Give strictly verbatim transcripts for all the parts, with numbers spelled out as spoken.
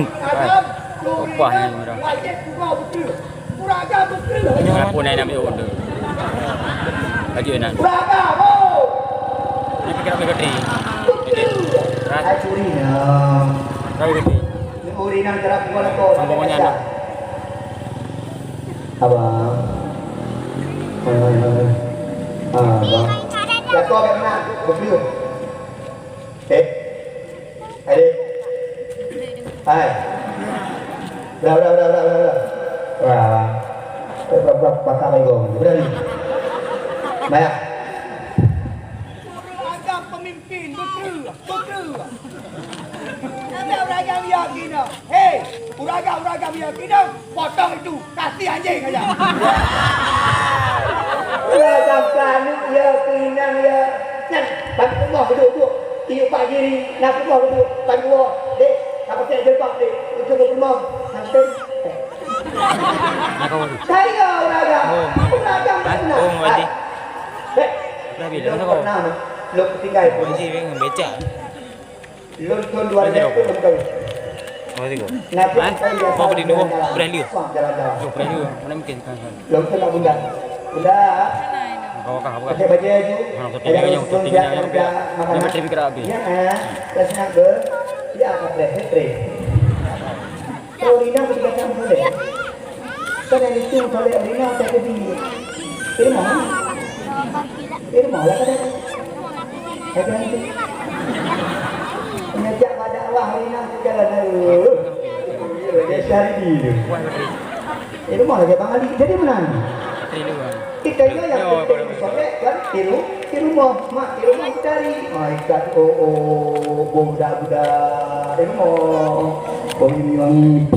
Upah yang murah. Aku naik nak ambil order. Baju nan. Ini pikir ambil bateri. Ras. Berapa bateri? Sombongnya tu. Abang. Hai, hai, hai. Abang. Jatuh kat mana? Berpiur. Eh. Hai. Hai. Udah, udah, udah, udah, udah, udah. Wah. Eh, bak-, bak-, bakar lagi kau. Udah ni. Banyak. Ureueng agam pemimpin, beutôi, beutôi. Sampai ureueng agam yakin dah. Hei, ureueng agam, ureueng agam yakin dah. Potong itu, kasih anjing aja. Ya, sampai aneuk ya, keuinang ya. Nyan, bak rumoh duduk-duduk. Tiup bak diri, na rumoh duduk, bak rumoh. Dek, tak pakai jilbab, dek. Itu ke rumah. Sampai. Nah, kau ni. Saya ureueng agam. Oh. Ureueng agam. Hah? Oh, Haji. Dek. Dah bila masa kau? Pernah, lok tinggai. Haji, memang becak. Lôn thôn dua ribu lima belas. Oh, tiga. Nah, hah? Kau beli dua, beras liur. Oh, beras liur. Mana mungkin sekarang? Lôn thôn nak bunda. Bunda. Kau kah, apa kah? Pakai baju. Mana satu tinggal yang satu tinggal yang rupiah. Makanan. Yang macam kira habis. Ya, eh. Dah senang ke? Ya, apa, pre, pre. Oh, Rina boleh datang boleh. Kan yang itu boleh Rina tak jadi. Terima. Terima lah kan. Ada itu. Ngajak pada Allah Rina ke jalan lalu. Dia cari dia. Eh, rumah lagi Abang Ali. Jadi mana ni? Kita ni yang penting soleh kan? Di ru-, di rumah. Mak, di rumah kita hari. Ah, ikat, oh, oh, budak-budak. Di rumah. Wangi-wangi.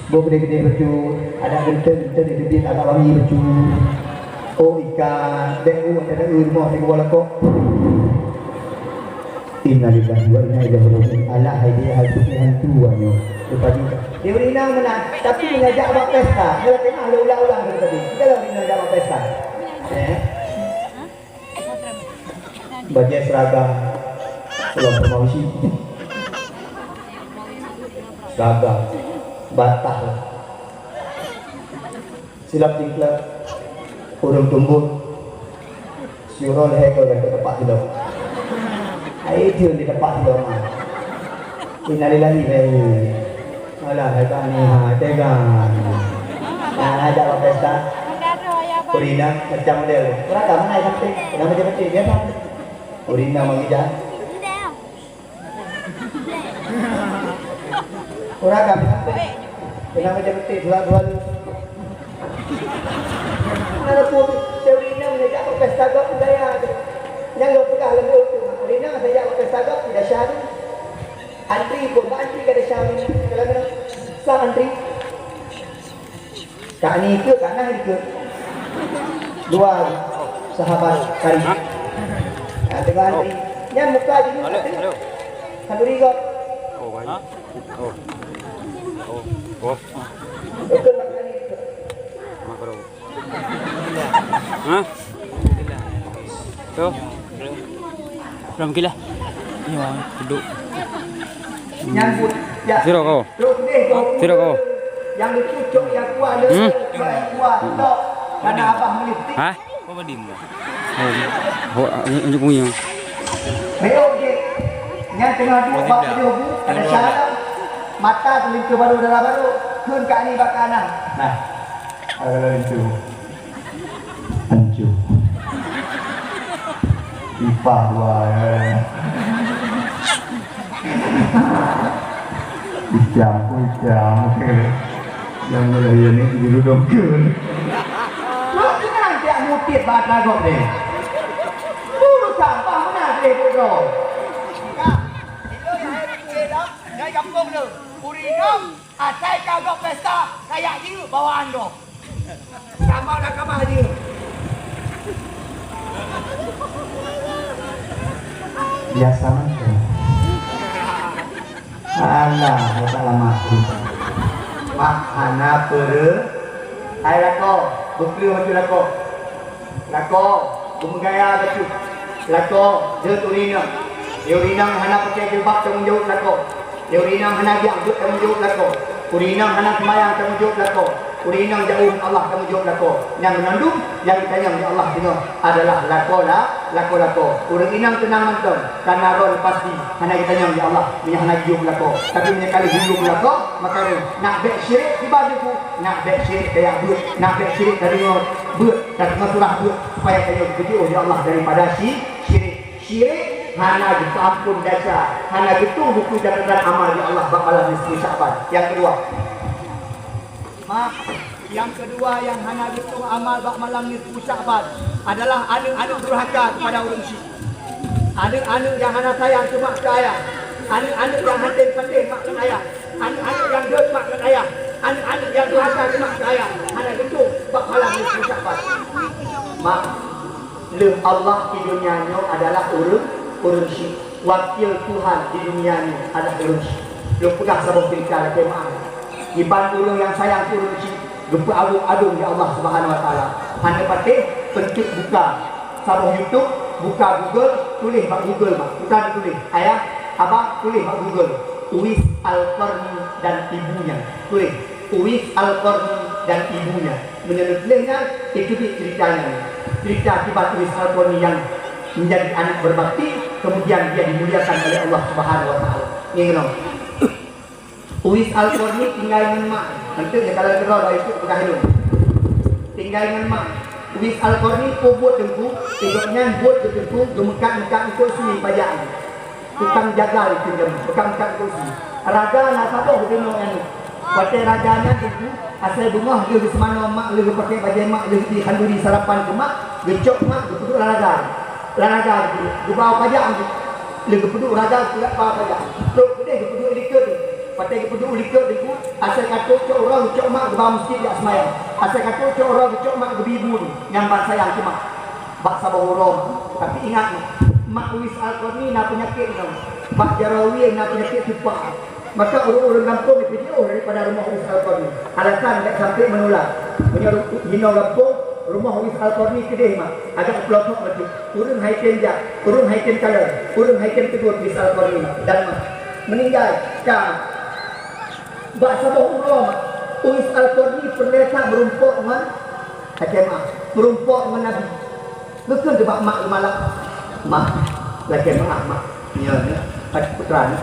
Boh gede-gede betul. Ada genteng-genteng di bibit agak wangi betul. Oh, ikan. Dek, oh, ada rumah di bawah lekok. Innalillahi wa inna ilaihi raji'un. Alah, hai dia, hai putih hantu, wah, nyoe. Lepas ni, dia beri inang menang, tapi mengajak bak pesta. Dia tengah ulang-ulang dari tadi. Kita lah beri inang ajak bak pesta. Eh? Bajèe seragam. Ulang pemawisi. Seragam. Batah. Silap cingklak, ureueng tumbon, siuroe lhèe goe di teumpat sidroe. Hai, jeuet di teumpat sidroe, ma. Innalillahi wa inna ilaihi. Alah, hai kami, ha, tega. Nah, ajak bak pesta. Ureueng inong macam model. Ureueng agam mana sampai? Ureueng macam-macam, biasa. Ureueng inong bagi dah. Ureueng agam sampai. Kena macam betul, dua-dua lu. Ada pun teori ni, mengejak pesta gop budaya tu. Yang gop pegang lembut tu. Ureueng inong saya jak pesta gop, tidak syah tu. Antri pun, antri kada syah ni. Kalau kena, sang antri. Kak ni ikut, Kak Nah ikut. Dua sahabat tadi. Ha? Ha, tengah hari. Nyan muka je ni. Halo, halo. Satu riga. Oh, banyak. Ha? Oh. Oh. Oh. Ikut Kak Nah ikut. Makro. Ha? Tu? Belum gila. Ya, duduk. Nyambut. Ya. Sira kau. Terus ni tu. Sira kau. Yang lucu cok yang kuat le. Hmm? Yang kuat tok. Mana abah meliptik. Ha? Kau badi mu? Oh, oh, unjuk kunyung. Meyong je. Yang tengah dua bak tujuh bu, ada syarat. Mata tu lintu baru darah baru. Kun kat ni bak kanan. Nah. Ada lintu. Hancur. Ipah dua, ya. Icam pun icam. Yang mulai ni dulu dong ke. Lu kenal tiap mutit bak lagok ni. Dulu sampah mana dia bodoh. Nah, itu yang saya fikir dah. Dari kampung tu. Ureueng inong, asai ka gob pesta, kayak jeuet bawaan gob. Sama dah kama jeuet. Biasa mantap. Alah, hebat lama aku. Mak, hana pere. Hai lako, bukli baju lako. Lako, bumegaya baju. Lako, jeuet ureueng inong. Ureueng inong hana pakai jilbab, tanggong jaweueb lakoe. Ureueng inong hana jak beuet, tanggong jaweueb lakoe. Ureueng inong hana seumayang, tanggong jaweueb lakoe. Ureueng inong jauh ngon Allah, tanggong jaweueb lakoe. Nyang meunandum nyang geutanyong lé Allah singoh adalah lakoe la-, lakoe-lakoe. Ureueng inong teunang mantong, kareuna droe pasti hana geutanyong lé Allah meunyoe hana geuyue lakoe. Tapi meunyoe ka lheueh geuyue lakoe, maka nyan nak bèk syirik kiban Teungku, nak bèk syirik tajak beuet, nak bèk syirik tadeungoe beuet, tadeungoe surah beuet, supaya tanyoe geujiôh lé Allah daripada syi-, syirik. Syirik hana geupeuampon desya, hana geutueng buku catatan amal lé Allah bak malam nisfu Syakban. Nyang keudua, ma-, nyang keudua nyang hana geutueng amal bak malam nisfu Syakban adalah aneuk-aneuk durhaka keupada ureueng chik. Aneuk-aneuk nyang hana sayang keu mak keu ayah, aneuk-aneuk nyang hana patéh mak ngon ayah, aneuk-aneuk nyang deuek mak ngon ayah, aneuk-aneuk nyang durhaka keu mak keu ayah, hana geutueng bak malam nisfu Syakban. Mak, lheueh Allah di dunia nyoe adalah ureueng, ureueng chik. Wakil Tuhan di dunia nyoe adalah ureueng chik. Lôn peugah saboh ceurita lakèe meu'ah. Kiban ureueng nyang sayang keu ureueng chik geupeuagong-agong lé Allah Subhanahu Wa Taala. Hana patéh, eunteuk buka saboh YouTube, buka Google, tuléh bak Google, mak. Bukan tuléh, ayah, abang, tuléh bak Google, Uwais Al-Qarni dan ibunya. Tuléh, Uwais Al-Qarni dan ibunya. Meunyoe lôn tuléh nyan, itu dia ceritanya. Cerita akibat Uwais Al-Qarni yang menjadi anak berbakti, kemudian dia dimuliakan oleh Allah Subhanahu Wa Taala. Ngieng lom. Uwais Al-Qarni tinggai ngon mak. Eunteuk nyang ka lheueh keudroe lom, itu peugah lôn. Tinggai ngon mak. Uwais Al-Qarni peue buet Teungku, gobnyan buet keu Teungku geumeukat-meukat eungkôt su pajak. Tukang jagal itu nyan, tukang angkat kursi. Raga na saboh geunoe nyan. Watèe raga nyan Teungku, asai beungoh lheueh geuseumanoe mak, lheueh geupaké bajèe mak, lheueh geubri khanduri sarapan keu mak, geucok mak, geupeuduek lam raga. Lam raga geuba pajak, lheueh geupeuduek raga, geuba pajak. Trok keudeh geupeuduek likot. Watèe geupeuduek likot Teungku, asai ka trok cok uroe geucok mak geuba meuseujid jak seumayang. Asai ka trok cok uroe geucok mak geubi bu nyang ban sayang keu mak. Bak saboh uroe, tapi ingat, mak Uwais Al-Qarni na peunyakét nyoe. Bak jaroe wie na peunyakét tupa. Maka ureueng-ureueng gampông jiôh daripada rumoh Uwais Al-Qarni. Alasan bèk sampai menular. Meunyoe ru-, jinoe gampông, rumoh Uwais Al-Qarni keudeh mak, agak peulotok bacut. Ureueng hai tem jak, ureueng hai tem kalon, ureueng hai tem teugôt Uwais Al-Qarni mak. Dan mak meuninggai ka. Bak saboh uroe mak, Uwais Al-Qarni peureulèe that meurumpok ngon Lakèe meu'ah, meurumpok ngon Nabi. Geukheun bak mak geumalak, "Mak, lakèe meu'ah, Mak. Nyoe, nyoe, pat putra nyoe.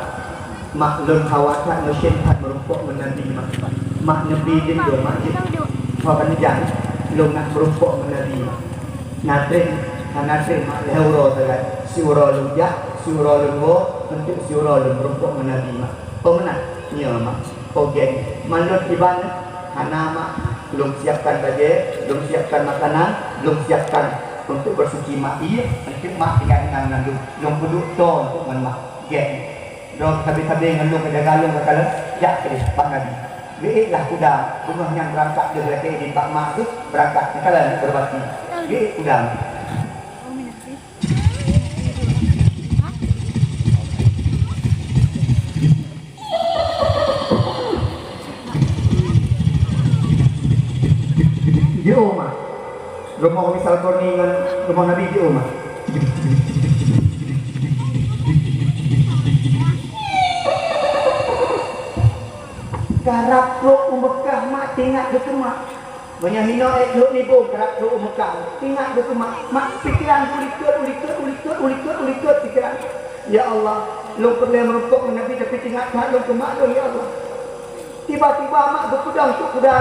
Mak, lôn hawa that, neusen that meurumpok ngon Nabi, Mak. Mak, neubi lôn, Mak, jeuet. Ho ban neujan, lôn na meurumpok ngon Nabi, Mak. Na trép, hana trép, Mak, lhèe uroe sagai. Siuroe lôn jak, siuroe lôn woe, eunteuk siuroe lôn meurumpok ngon Nabi, Mak." "Oh, meunan?" "Nyoe, Mak." "Oh, gèt. Man lôn kiban?" "Hana, Mak. Lôn siapkan bajèe, lôn siapkan makanan, lôn siapkan untuk bersuci Mak. Iya, eunteuk Mak tinggai nyan ngon lôn. Lôn peuduek toe untuk ngon Mak. Gèt. Droe sabe-sabe ngon lôn, jaga lôn, ka kalon, jak keudeh bak Nabi. Geuék lah kuda, beungoh nyan beurangkat lheueh lakèe idin bak mak geuh, beurangkat, ka kalon beubakti. Geuék kuda." Jiôh, Mak. Rumoh Uwais Al-Qarni ngon rumoh Nabi jiôh, Mak. Karab trok u Meukah, Mak, teuingat keu Mak. Meunyoe hinoe ék lhok nibông, karab trok u Meukah, teuingat keu Mak. Mak, pikiran ulikot, ulikot, ulikot, ulikot, ulikot pikiran. Ya Allah, lôn peureulèe meurumpok ngon Nabi, tapi teuingat that lôn keu mak lôn, ya Allah. Tiba-tiba mak geupeudong cok kuda.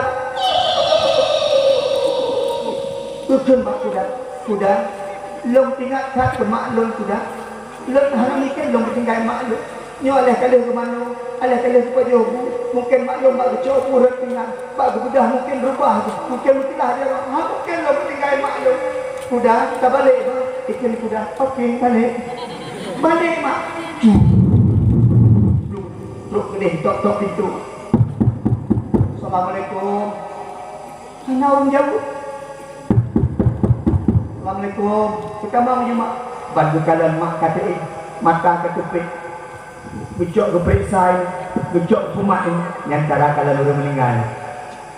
Geukheun bak kuda, "Kuda, lôn teuingat that keu mak lôn, kuda. Lôn hana mungken lôn geutinggai mak lôn. Nyoe aléh ka lheueh geumanoe, aléh ka lheueh geupajoh bu, mungken mak lôn bak geucok bu rhot pinggan, bak geubeudôh mungken reubah, mungken meuteulah jaroe. Hana mungken lôn geutinggai mak lôn. Kuda, tabalek bah." Geukheun kuda, "Oke, balek." Balek mak. Trok keudeh, tok-tok pintoe. "Assalamualaikum." Hana ureueng jaweueb. "Assalamualaikum. Peutamong ju mak." Ban geukalon mak ka teuéh, mata ka teupék. Geucok geupeuriksa, geucok geupeumah, nyan cara kalon ureueng meuninggai.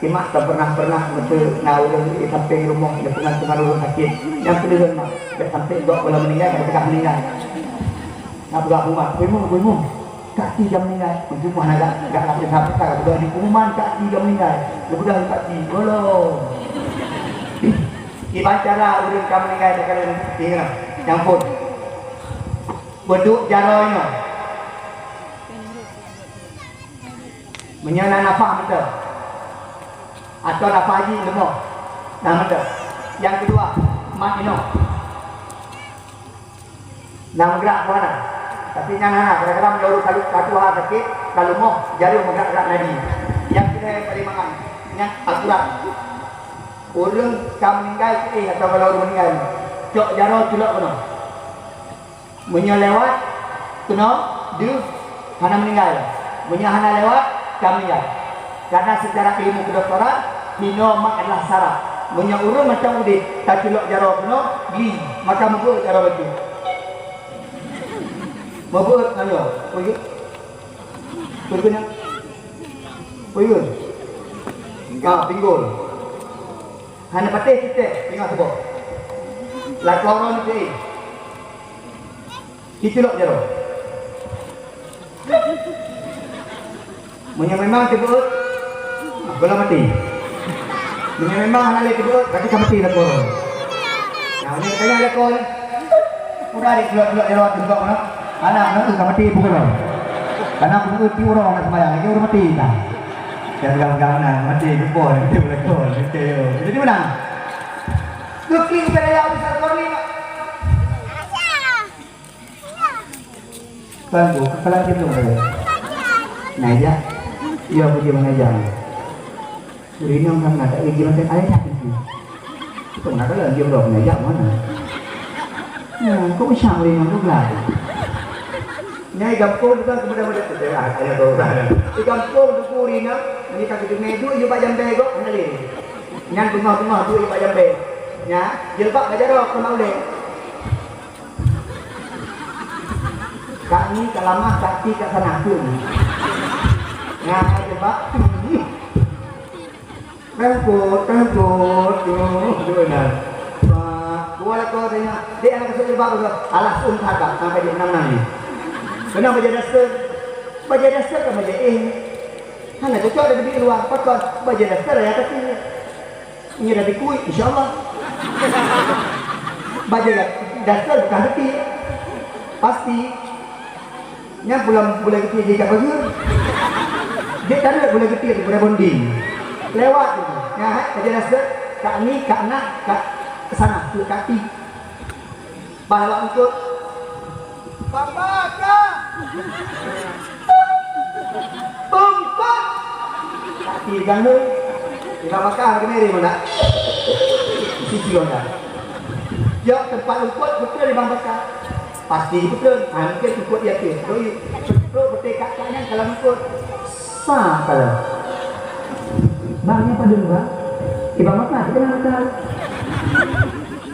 Di mak ka pernah-pernah meuteuk na ureueng di sampéng rumoh, di peungan-peungan ureueng sakét. Nyang keudeuh mak, bèk sampai gob goh lom meuninggai, ka teuka meuninggai. Nak peugah pengumuman, "Peue mu, peue mu, Kak Ti ka meuninggai." Peue mu hana gak, gak, gak, gak, gak, gak, gak, pengumuman, "Kak Ti ka meuninggai." Geupeugah Kak Ti, "Belum." Kiban cara ureueng ka meuninggai takalon ingat, nyang phon. Peuduek jaroe nyoe. Meunyoe na nafah meuteuk. Atau nafah jih leumoh. Nah, meuteuk. Nyang keudua, mat inoe. Lam gerak buana. Tapi nyan hana, kadang-kadang meunyoe ka, ka tuha sakét, ka leumoh, jareueng meugerak-gerak nadi. Nyang keuhai paléng mangat, nyan akurat. Ureueng ka meuninggai siéh atawa kalau ureueng meuninggai, cok jaroe culok keunoe. Meunyoe lewat keunoe, deuh, hana meuninggai. Meunyoe hana lewat, ka meuninggai. Karena secara ilmu kedokteran, hinoe mak adalah saraf. Meunyoe ureueng mantong udeb, taculok jaroe keunoe, gli, maka meubeuet jaroe bacut. Meubeuet nyoe, peue geue? Peue geue nyan? Peue geue? Ka, pinggol. Hana patéh sitéh, teungoh teuboh. Lakoe droe nibak. Diculok jaroe. Meunyoe memang teubeuet, gohlom maté. Meunyoe memang hana lé teubeuet, berarti ka maté lakoe droe. Nah, meunyoe tanyong lakoe nyoe, udah diculok-culok jaroe teubeuet mana? Anak, anak tu ka maté pukul. Karena pukul tiga orang nak sembahyang, lagi orang maté dah. Gagal-gagal nah, maté jempol, maté belakon, maté yo. Jadi menang. Keklik saya bisa kau ni. Tuan tu, kepala dia belum ada. Nah, ya. Ya, puji mengajar. Rinong kan nak tak izin macam ayah dah itu. Itu nak kalau dia belum mengajar mana? Ya, kok usah rinong tu belah. Nyai gampông tu kan kemudian macam tu. Saya ada tahu dah. Di gampông tu puri nak, ni tak kena duduk, you bak jambai kok, kena leh. Nyan bengah-bengah duduk, you bak jambai. Ya, jilbab bak jaroe, kena uleh. Kak ni, kak lamah, kak ti, kak sana pun. Nah, jilbab. Tengkot, tengkot, tu, tu, nah. Wah, dua lakoe tanya, "Dek, anak keusuek jilbab ke?" "Alah, seuem that, Kak, sampai di enam-enam ni." Kena bajée daster. Bajée daster kan bajée éh. Hana cocok dah dibri luwa. Pakon? Bajée daster ya kaki. Ini dah dikui, insya Allah. Bajée daster bukan reti. Pasti. Nyan pulang bulan ketiga jih kat bageue. Jih tadi bulan ketiga tu, bulan bonding. Lewat tu. Nyan, hai, kerja nasib. Kak ni, kak nak, kak sana, tu kak ti. Bah lewat ungkut. Baba, kak. Ungkut. Kak ti ganggu. Di Bang Bakar, kena ri mana? Sisi ronda. Jok tempat ungkut, betul di Bang Bakar. Pasti beutôi. Ha, mungkin eungkôt di ateueh. Trok, trok peuté kak-kak nyan kalon eungkôt. Sa kalon. Bang, nyan padum, Bang? Eh, Bang, maka kita nak makan.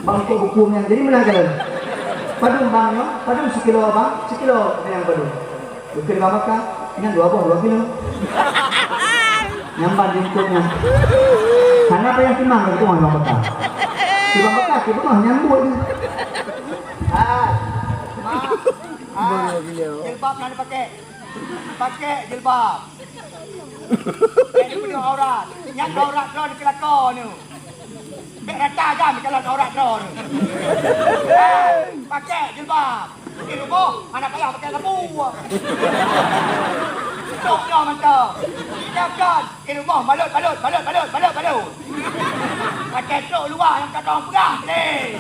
Bang, kok buku nyan. Jadi, meunan kalon. Padum, Bang, nyoe? Padum sikilo, Bang? Sikilo, nyan padum. Beutôi, Bang, maka. Nyan dua boh, dua kilo. Nyamban di eungkôt nyan. Hana payah timang, Bang, itu mah, Bang, maka. Si Bang, maka, si Bang, nyambut ni. Hai. Mak. Ah, jilbab na dipakai. Pakai jilbab. Jadi penuh aurat. Nyan aurat droe dikeulakon tu. Bèk rata agam kalau aurat droe tu. Ah, pakai jilbab. Di rumoh, hana payah pakai lampu. Tok nyoe mantong. Jangan. Di rumoh balut, balut, balut, balut, balut, balut. Pakai trok luwa nyang ka dong peugah lé.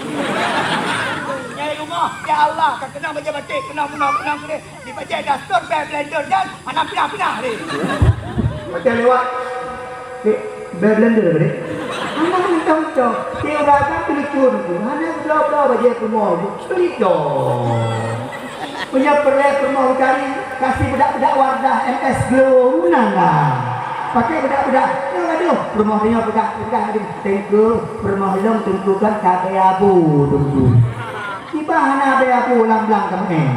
Nyang di rumoh, ya Allah, ka keunong bajèe batik, keunong meunoe, keunong keudéh. Di bajèe daster bèe blender nyan, hana pinah-pinah lé. Bajèe lewat. Bèe blender tadi. Hana mantong-mantong. Di ureueng agam teuleukon tu. Hana bloe-bloe bajèe peurumoh tu. Peulitong. Meunyoe peureulèe peurumoh utari, kasih beudak-beudak Wardah M S Glow meunan lah. Pakai beudak-beudak, nyoe gadoh, peurumoh tanyoe peugah, peugah gadoh, "Teungku, peurumoh lôn teungku kan ka abée abu, teungku." Kiban hana abée abu lam blang ka meu'en.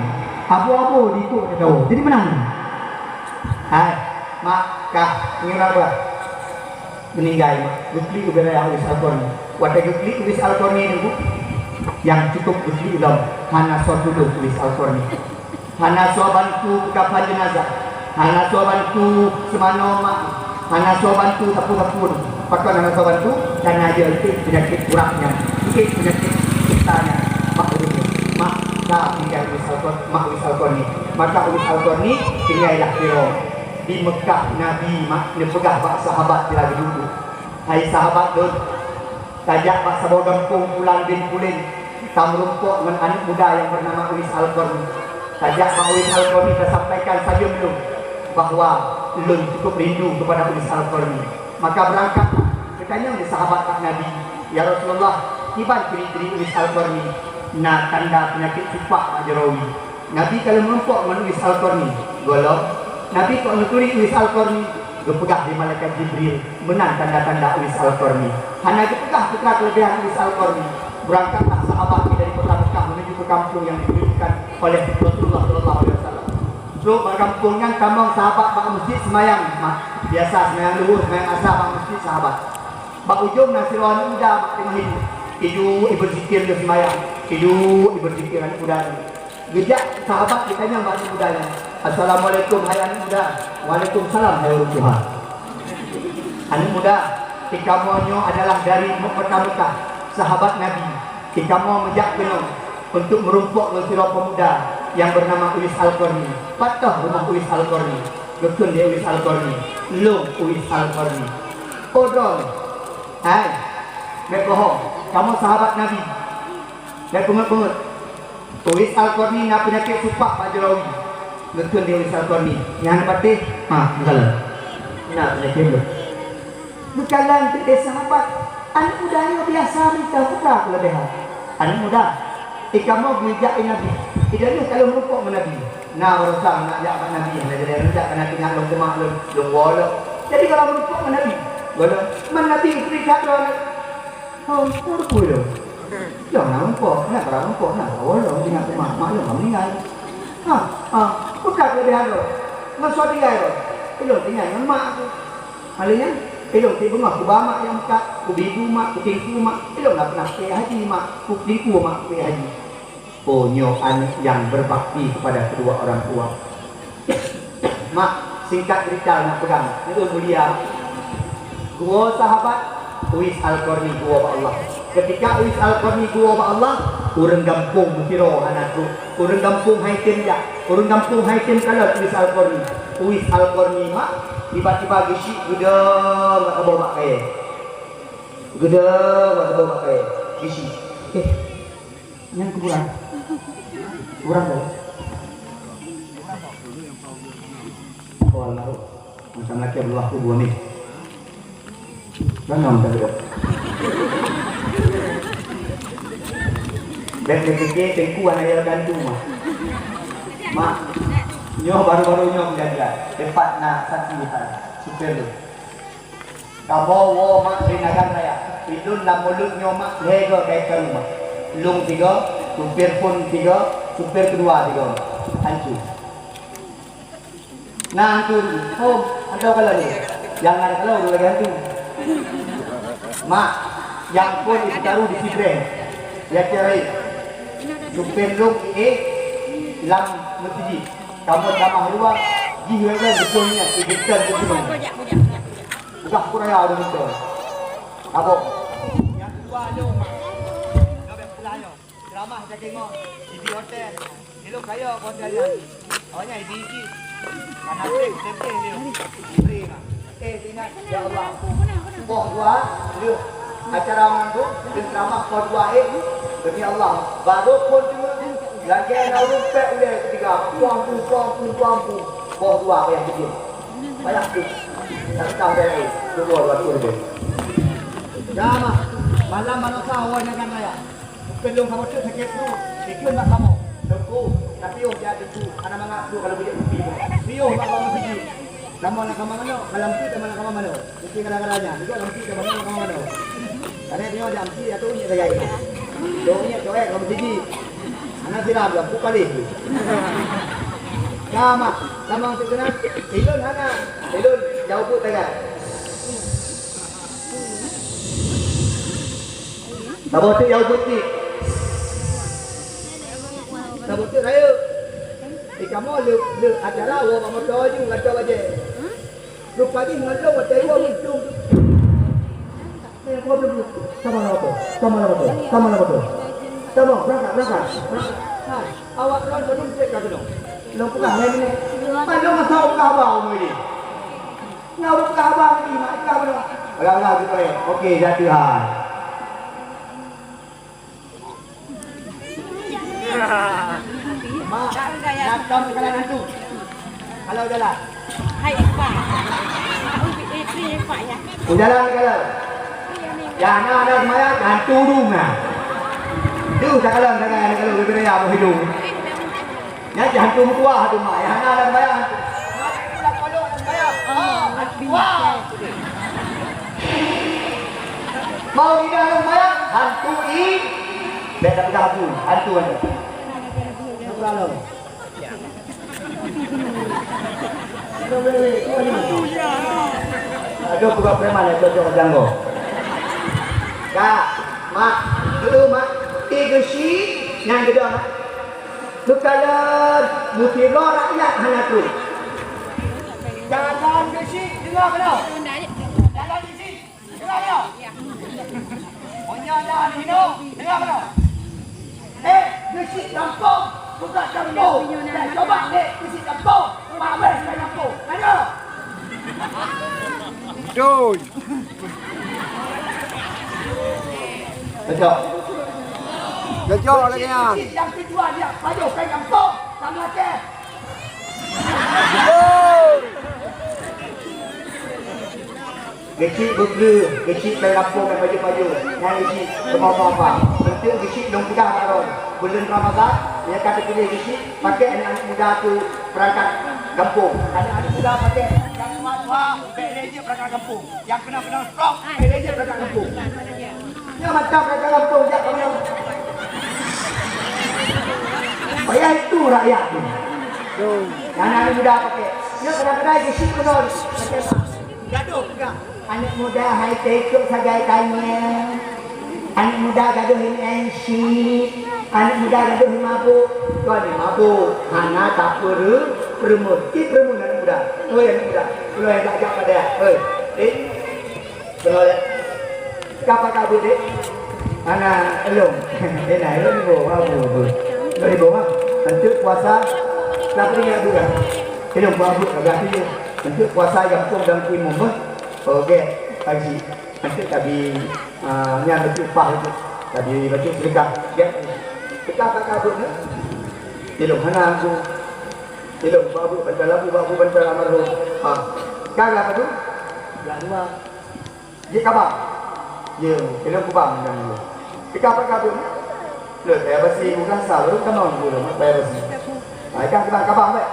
Abu-abu di ikôt teugawoe. Jadi meunan. Hai, mak, kah, nyoe bah. Meuninggai, mak. Geuklik ubé raya Uwais Al-Qarni. Watèe geuklik Uwais Al-Qarni nyoe, nyang cukup geuklik lom, hana soe tudoh Uwais Al-Qarni. Hana soe bantu peukafan jeunazah, hana soe bantu seumanoe mak, hana soe bantu sapeue-sapeue. Pakon hana soe bantu? Karena jeuet peunyakét urat nyan, jeuet peunyakét kusta nyan bak ureuëng nyan. Maka tinggai Uwais Al-Qarni, mak Uwais Al-Qarni. Maka Uwais Al-Qarni tinggai lah sidroe. Di Meukah Nabi mak neupeugah bak sahabat sira geuduek, "Hai sahabat lôn, tajak bak saboh gampông Fulan bin Fulan, tameurumpok ngon aneuëk muda nyang beunama Uwais Al-Qarni. Tajak bak Uwais Al-Qarni, tasampaikan saleuem lôn bahwa lôn cukup rindu keupada Uwais Al-Qarni." Maka beurangkat geutanyong lé sahabat bak Nabi, "Ya Rasulullah, kiban ciri-ciri Uwais Al-Qarni?" "Na tanda peunyakét supak bak jaroe wie." Nabi ka lheueh meurumpok ngon Uwais Al-Qarni. Gohlom, Nabi kok neuturi Uwais Al-Qarni, geupeugah lé malaikat Jibril, "Meunan tanda-tanda Uwais Al-Qarni." Hana geupeugah peue keuleubiehan Uwais Al-Qarni. Beurangkatlah sahabat dari kota Mekah menuju ke kampung yang ditunjukkan oleh Rasulullah sallallahu alaihi wasallam. Trok bak kampung nyan, tamong sahabat bak meuseujid seumayang, mak. Biasa seumayang luhur, seumayang asa bak meuseujid sahabat. Bak ujong na sidroe aneuëk muda mak teungoh iduek. Iduek, ibeuzikir lheueh seumayang. Iduek, ibeuzikir aneuëk muda nyan. Geujak sahabat geutanyong bak aneuëk muda nyan, "Assalamualaikum, hai aneuëk muda." "Waalaikumsalam, hai ureuëng tuha." "Aneuëk muda, tikamoe nyoe adalah dari kota Mekah, sahabat Nabi. Tikamoe meujak keunoe untuk meurumpok ngon sidroe peumuda nyang beunama Uwais Al-Qarni. Pat toh rumoh Uwais Al-Qarni?" Geukheun lé Uwais Al-Qarni, "Lôn Uwais Al-Qarni." "Oh droe, hai, bék bohong, kamoe sahabat Nabi. Bék beungeut-beungeut. Uwais Al-Qarni na peunyakét supak bak jaroe wie." Geukheun lé Uwais Al-Qarni, "Nyan patéh?" "Ha, meukalon." "Na peunyakét lôn." "Meukalon teuh, sahabat. Aneuëk muda nyoe biasa mita peue keuleubiehan." "Aneuëk muda, tikamoe geujak i Nabi. Ideh nyoe ka lheueh meurumpok ngon Nabi." "Na baroesa nak jak bak Nabi, hana jadeh lôn jak, kana teuingat lôn keu mak lôn, lôn woe lom." "Jadi gohlom meurumpok ngon Nabi?" "Gohlom." "Man Nabi geuturi that droe?" "Oh, peue lôn?" "Lôn na meurumpok, na barang meurumpok, na woe lom teuingat keu mak, mak lôn ka meuninggai." "Ha, ha, peue keuleubiehan lôn? Ngon soe tinggai lôn?" "Lôn tinggai ngon mak." Hal nyan, ilôn tiep beungoh kuba mak nyang meukat, kubibu mak, kutingku mak, ilôn na pernah kupiek haji mak, kutingku mak kupiek haji. Oh, nyoe aneuëk nyang berbakti kepada kedua orang tua. Mak, singkat cerita nak pegang, nyoe mulia. Dua sahabat, Uwais Al-Qarni geuwoe bak Allah. Ketika Uwais Al-Qarni geuwoe bak Allah, ureuëng gampông meusidroe hana trok. Ureuëng gampông hai tem jak, ureuëng gampông hai tem kalon Uwais Al-Qarni. Uwais Al-Qarni mak tiba-tiba geusyik geudong bak saboh bak kayée. Geudong bak saboh bak kayée. Geusyik. "Eh, nyan kuburan. Kuburan tu." Oh, almarhum. Macam laki Allah tu dua ni. Jangan tak ada. Bèk neupiké teungku hana yö tantu mah. Mak, nyoe baru-baru nyoe kejadian. Teumpat na saksi mata. Supir lôn. Kamoe woe mak di Nagan Raya. Ilôn lam mulod nyoe mak lhèe go kayèe karu mak. Lôn tiga, supir phôn tiga, supir keudua tiga. Hancô. Na hantu, oh, hantu kalon ni. Nyang na kalon lagèe hantu. Mak, nyang phôn di Sitaru di Sibreh. Ya, cerai. Supir lôn, eh, lam meuseujid. Kamoe tamah luwa, jih wéh-wéh beutôi nyan, di dekat beutôi. Peugah peue raya ureueng beutôi. Abang. Nyang keudua lôn, Mak. Ceramah teudeungoe di hotel. Di lôn kayèe hotel nyan. Awaknyan di isi. Karena bri, bri, bri, bri, Mak. Eh, ingat, ya Allah. Poh dua, lheueh acara manggung, dan ceramah poh dua, eh. Demi Allah, baru phôn teungoh, lagèe na ureueng pèk ulèe ketiga. Puang, puang, puang, puang, puang. Poh dua payah keujeut. Payah tu. Tak tahu dah, eh. Dua, dua, dua, dua. Ya, Mak. Malam baroesa, awak jangan raya. Bukan lôn kamoe tu sakét tu, ikut nak kamoe. Teungku, tapi oh, dia teungku, anak mangat tu kalau bijak kupi tu. Piôh bak bawah sigi. Kamoe nak kamoe manoe, kalau mesti kamoe nak kamoe manoe. Mesti kadang-kadang nya, juga lam mesti kamoe nak kamoe manoe. Karena dia dah mesti atau ni sagai. Dia ni tu eh, kalau sigi. Anak sila dia, buka leh. Sama, sama untuk kena. Ilun hana, ilun jauh pun sagai. Saboh teuk nyang beutiek. Saboh teuk rayeuk. Kamoe le, le acara woe bak moto ju, gata bajée. Rupa jih ngon lôn watée woe meucung. Sama lah moto, sama lah moto, sama lah moto. Sama, berangkat, berangkat, berangkat. Hai, awak droen padum trép ka keunoe? Lôn peugah lhée minét. Padum masa peugah haba umui jih. Nyan ureueng peugah haba lagi, mak, peugah haba. Alah, alah, gitu, eh. Okey, jatuh hai. Mak, nak tahu sekarang hantu. Kalau jalan. Hai, Pak. Aku istri, Pak, ya. Jalan kalau. Ya, na ada semayang, hantu dum na. Tu, tak kalau, tak kalau, tak kalau, tak kalau, tak kalau, Nyan cit hantu meutuah tu, mak. Nyang hana lam bayang. Mau tidak lam bayang, hantu i. Bèk tapeugah hantu, hantu hantu. Hantu lalu. Aduh, bukan preman ya, cocok janggo. Kak, mak, dulu mak, tiga si, nyang gedong. Neukalon meusidroe rakyat hana trok. Jalan Geuchik, deungoe keunoe. Jalan Geuchik, deungoe keunoe. Meunyoe na hino, deungoe keunoe. Eh, Geuchik gampông, bukan gampông. Dan coba dek Geuchik gampông, mak weh bukan gampông. Ayo. Betul. Gejok lagèe nyan. Nyang keudua dia pajoh kai gampông, sama ke. Betul. Geuchik beukleu, geuchik kai gampông nyang pajoh-pajoh, nyang geuchik keunoe apa. Penting geuchik lôn peugah baroe. Buleuen Ramadhan, nyang ka teupiléh geuchik, pakai aneuk-aneuk muda tu perangkat gampông. Aneuk-aneuk muda pakai nyang tuha-tuha, bèk lé jeuet perangkat gampông. Nyang keunong-keunong strong, eh, lé jeuet bak gampông. Nyan mantap bak gampông, jak keunoe. Payah itu rakyat tu. Nyan aneuk muda pakai. Nyan kadang-kadang Geuchik keunoe. Gadoh peugah. Aneuk muda hai teuh ikot sagai tanyong. Aneuk muda gadoh ngon M C, aneuk muda gadoh ngon mabuk. Kon mabuk, hana tapeureu-, peureumeun. Ci peureumeun aneuk muda. Oi, aneuk muda, ulôn jak jak padang. Oi, eh, keunoe ya. Ka pakai buet, dek? Hana, elong. Eh, nah, elong ibo, abu, abu. Elong ibo, ha? Enteuk puasa, tapi ingat bukan? Elong, abu, agak tu je. Enteuk puasa, gampông dan timun, bah. Oke, haji. Asyik tabi, ah, nyan bacut upah itu. Tabi bacut sedekah, ya. Sedekah tak kabut, ya. Tilok hana aku. Tilok babu bantal labu, babu bantal almarhum. Ah. Kan apa tu? Dah dua. Dia kabar. Ya, tilok kubang dan dulu. Sedekah tak kabut, ya. Lôn payah basi bukan sah, lôn keunong dulu, lôn payah basi. Ah, ikan kena kabang, bèk.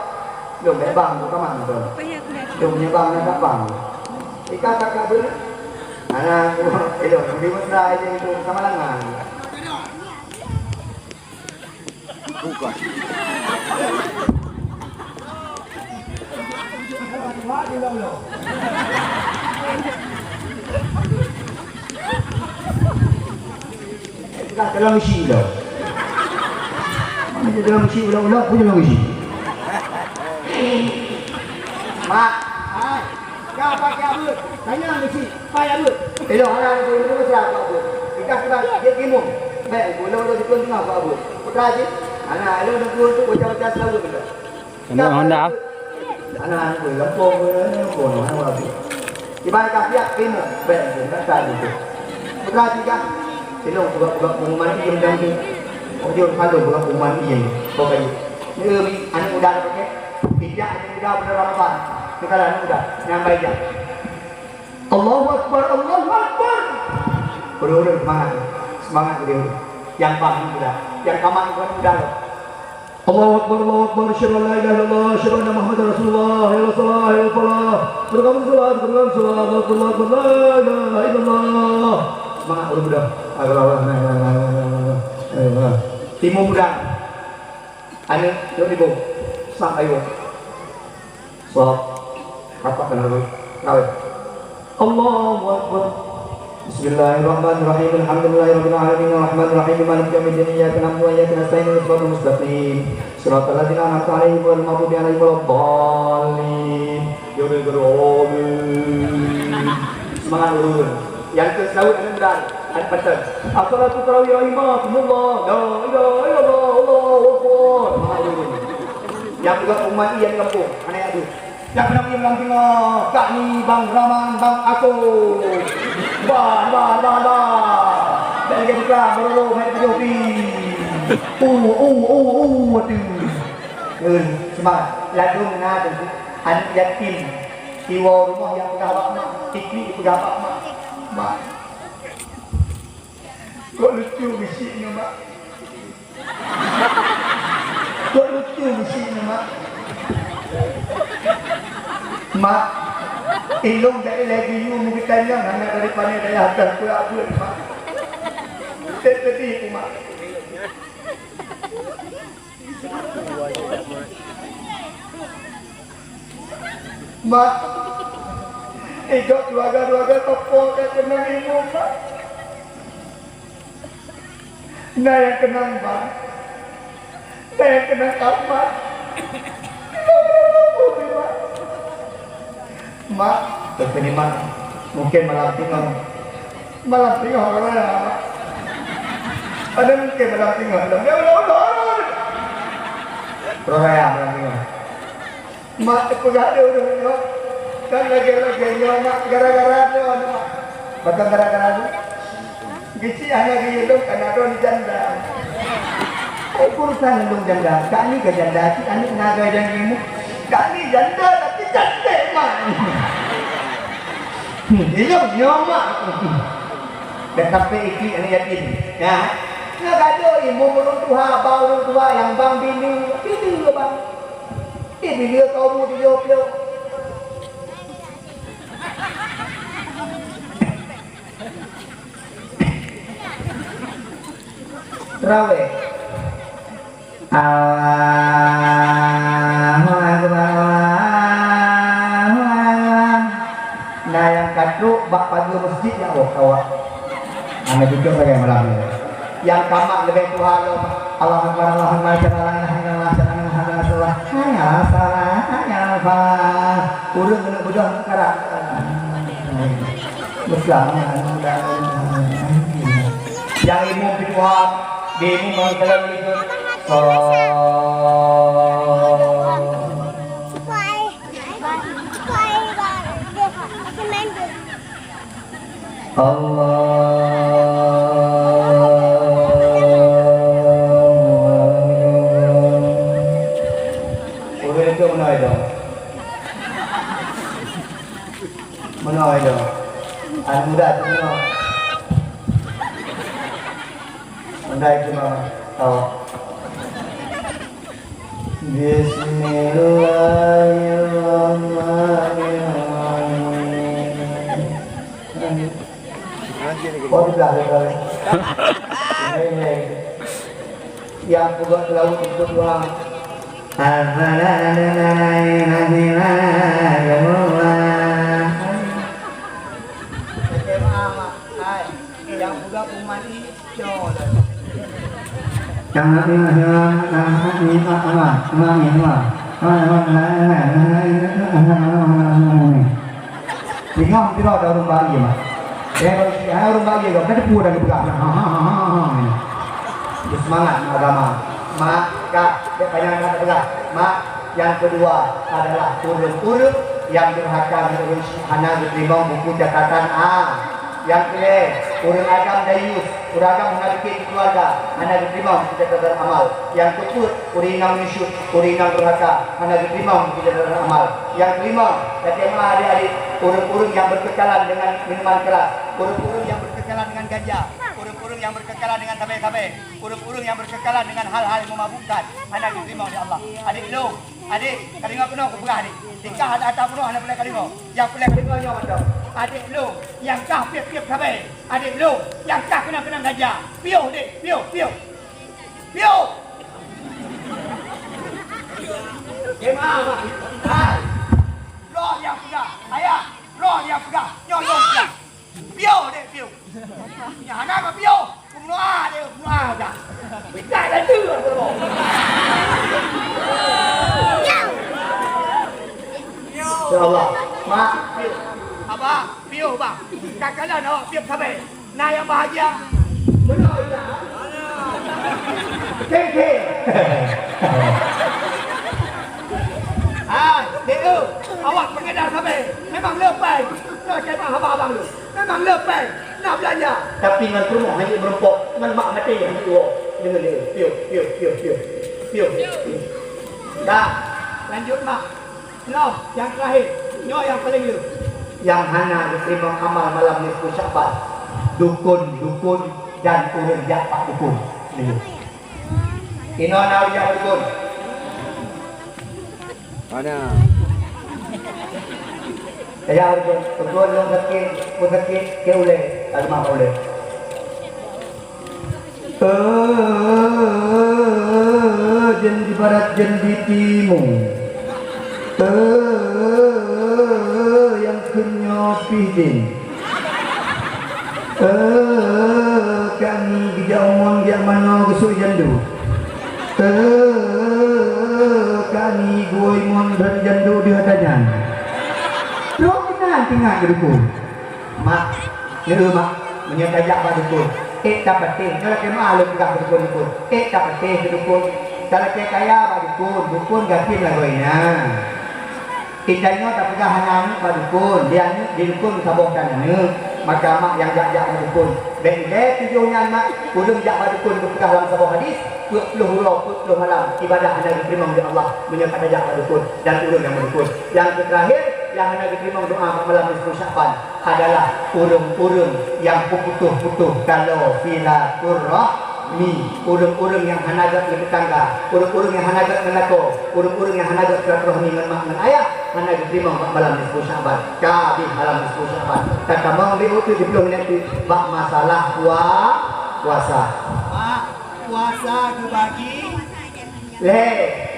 Lôn bèk bang, lôn kamang, lôn. Lôn punya bang, nak bang. Ikan tak kabut. Anak, eh, lôn, di mesra aja itu, sama langan. Bukan. Dah dalam isi dah. Mana dia dalam isi ulang-ulang pun dalam isi. Mak, hai, kau pakai apa? Tanya isi, pai apa? Elok hana ni tu mesti apa apa. Kita kita dia kimum. Baik, ulang udah dikon tengah apa apa. Putra je. Anak elok dah dua tu baca-baca selalu kita. Kena Honda. Anak-anak tu, gampông, gampông, gampông. Ibarat kasiat, kena, bèk, bèk, bèk, bèk. Putra tiga, silong, buka-buka pengumuman iem dan tu. Ujung salong, buka pengumuman iem. Pokoknya, ni, anak muda dah pakai. Tidak, anak muda, bener Ramadan. Sekarang anak muda, nyambai je. Allahu Akbar, Allahu Akbar. Ureueng-ureueng semangat. Semangat ureueng. Nyang paham muda. Nyang kamar bukan muda. Allahu Akbar, Allahu Akbar, asyhadu an la ilaha illallah, asyhadu anna Muhammadar Rasulullah, hayya 'alas shalah, hayya 'alal falah. Qad qamatus shalah, qad qamatus shalah, Allahu Akbar, Allahu Akbar, la ilaha illallah. Semangat ureueng muda. Timun muda. Aneuk, yuk ibu. Sah ayo. Sah. Rapat dengan ureueng. Kawin. Allahu Akbar. Bismillahirrahmanirrahim. Alhamdulillahirabbil alamin. Arrahmanirrahim. Maliki yaumiddin. Iyyaka na'budu wa iyyaka nasta'in. Ihdinas siratal mustaqim. Siratal ladzina an'amta 'alaihim ghairil maghdubi 'alaihim waladdallin. Ya Rabbi, amin. Semangat, ulun. Nyang keu sawét aneuk muda, aneuk panten. As-salatu tarawih rahimakumullah. La ilaha illallah. Allahu akbar. Semangat, ulun. Nyang keu umat nyang gampông, aneuk adu. Nyang keunan lam teungoh, kak ni Bang Rahman, Bang Ako. Ban, ban, ban, ban. Dak lagèe buka, beroro, hai tujoh pi. Uh, uh, uh, uh, aduh. Eh, semangat. Ladôm na tu. Aneuk yatim. Iwoe rumoh nyang peugah bak mak, tikli peugah bak mak. Mak. Kok lucu bisi nyoe, Mak? Kok lucu bisi nyoe, Mak? Mak, ilôn dari lagi nyoe meugeutanyong hana daripada dayah dan peuabeuet, Mak. Sedih, Mak. Mak, idok keluarga-keluarga topo ka keunong imeum, Mak. Na nyang keunong ban, na nyang keunong kamat. Mak, tapi ni, Mak, mungkin malam teungoh. Malam teungoh raya, Mak. Ada mungkin malam teungoh, malam teungoh. Raya malam teungoh. Mak teupeugah lé ureueng nyoe, kan lagèe-lagèe nyoe, Mak, gara-gara droe nyoe, Mak. Pakon gara-gara droe? Geuchik hana geuyue lôn, kana droe janda. Urusan lôn janda, kak ni ka janda, cit aneuk na gaya dan ilmu. Kak ni janda, tapi cantik, Mak. Hmm, ilôn nyoe, Mak. Dah sampai ikiek aneuk yatim. Ya. Nyoe gadoh ilmu ureueng tuha, ba ureueng tuha nyang bang bini, bini bang. Di bini ka umu tujoh ploh. Teurawéh. Allahu Akbar, Allahu Akbar. Na nyang ka trok bak pageue meuseujid, ya Allah, kawak. Hana jujur lagèe malam nyoe. Nyang kamat leubeh tuha lom. Allahu Akbar, Allahu Akbar, asyhadu an la ilaha illallah, asyhadu anna Muhammadar Rasulullah. Hayya 'alas shalah, hayya 'alal falah. Ureueng keuneuk beudôh sekarang. Beusama. Nyang imum pih tuha, di imum bang salam alaikum. Oh. Allah. Ureueng tu meunoe dong. Meunoe dong. Aneuk muda tu meunoe. Andai cuma tahu. Bismillahirrahmanirrahim. Oh, sudah, sudah. Nyang peugah laut untuk Tuhan. Nyang peugah umat ni. Singoh sidroe dah ureueng bahagia, Mak. Eh, kalau si, hana ureueng bahagia, kan teupeu dah geupeugah. Ha, ha, ha, ha, ha. Seumangat agama. Mak, Kak, bèk panyang that peugah. Mak, nyang keudua adalah ureueng-ureueng nyang durhaka ngon ureueng syik hana geuteurimong buku catatan a. Nyang keulhèe, ureueng agam dayus, ureueng agam hana piké keu keuluwarga, hana geuteurimong buku catatan amal. Nyang keupeuet, ureueng inong meunyeusut, ureueng inong durhaka, hana geuteurimong buku catatan amal. Nyang keulimong, até meu'ah adik-adik, ureueng-ureueng nyang beukeukalan deungon minuman keras, ureueng-ureueng nyang beukeukalan deungon ganja, ureueng-ureueng nyang beukeukalan deungon tabé-tabé, ureueng-ureueng nyang beukeukalan deungon hal-hal nyang meumabukkan, hana geuteurimong lé Allah. Adik lôn, adik, ka deungö keunoe kupeugah, adik. Tingkah ata-ata bunoe hana peureulèe ka deungö. Nyang peureulèe ka deungö nyoe mantong. Adik lôn, nyang kah piôh-piôh tabé. Adik lôn, nyang kah keunong-keunong ganja. Piôh, dek, piôh, piôh. Piôh! Jemaah, hai! Roh nyang peugah, ayah! Roh nyang peugah, nyoe lôn peugah. Piôh, dek, piôh! Ya Allah. Mak. Abang, piôh bang. Ka kalon awak piôh sabe. Na nyang bahagia. Beuna, Ustaz? Keng, keng. Ah, dek, eh, awak pengedah sabe. Memang leupah. Leupah haba abang tu. Memang leupah. Nak belanja. Tapi ngon peurumoh hana meureumpok. Ngon mak maté hana tuwo. Deungon dia. Piôh, piôh, piôh, piôh. Piôh. Dah. Lanjut, Mak. Lom, nyang teurakhé, nyoe nyang paleng le. Nyang hana geuteurimong amal malam nisfu Sya'ban, dukon-dukon dan ureueng jak bak dukon. Inoe na ureueng jak bak dukon. Mana? Tajak bak dukon. Dukon lôn sakét, lôn sakét, keu ulèe, ka leumah bak ulèe. Eh, jén di barat, jén di timu. Eh, nyang kheun nyoe pih jén. Eh, kami geujak umon jak manoe geusui jandu. Eh, kami geuwoe mon dan jandu di ata nyan. Trok keunan teuingat keu dukon. Mak, nyoe, Mak, meunyoe tajak bak dukon, ék tapatéh, nyoe lakèe meu'ah lôn peugah bak dukon-dukon, ék tapatéh keu dukon, talakèe kaya bak dukon, dukon gasien lagoina. Geutanyoe tapeugah hana aneuk bak dukon, di aneuk di dukon saboh tan aneuk, maka mak nyang jak-jak bak dukon. Bèk ilèe tujoh nyan, Mak, ureueng jak bak dukon geupeugah lam saboh hadis, peuet ploh uroe, peuet ploh malam, ibadah hana geuteurimong lé Allah meunyoe ka tajak bak dukon dan ureueng nyang bak dukon. Nyang keu teurakhir, nyang hana geuteurimong doa bak malam nisfu Sya'ban adalah ureueng-ureueng nyang peuputôh-putôh taloe silaturahmi, ureueng-ureueng nyang hana göt ngon teutangga, ureueng-ureueng nyang hana göt ngon lakoe, ureueng-ureueng nyang hana göt silaturahmi ngon mak ngon ayah, hana geuteurimong bak malam nisfu Sya'ban. Ka abéh malam nisfu Sya'ban. Tatamong lé ukeue siplôh minèt teuk bak masalah pua-, puasa. Mak, puasa geubagi lhèe.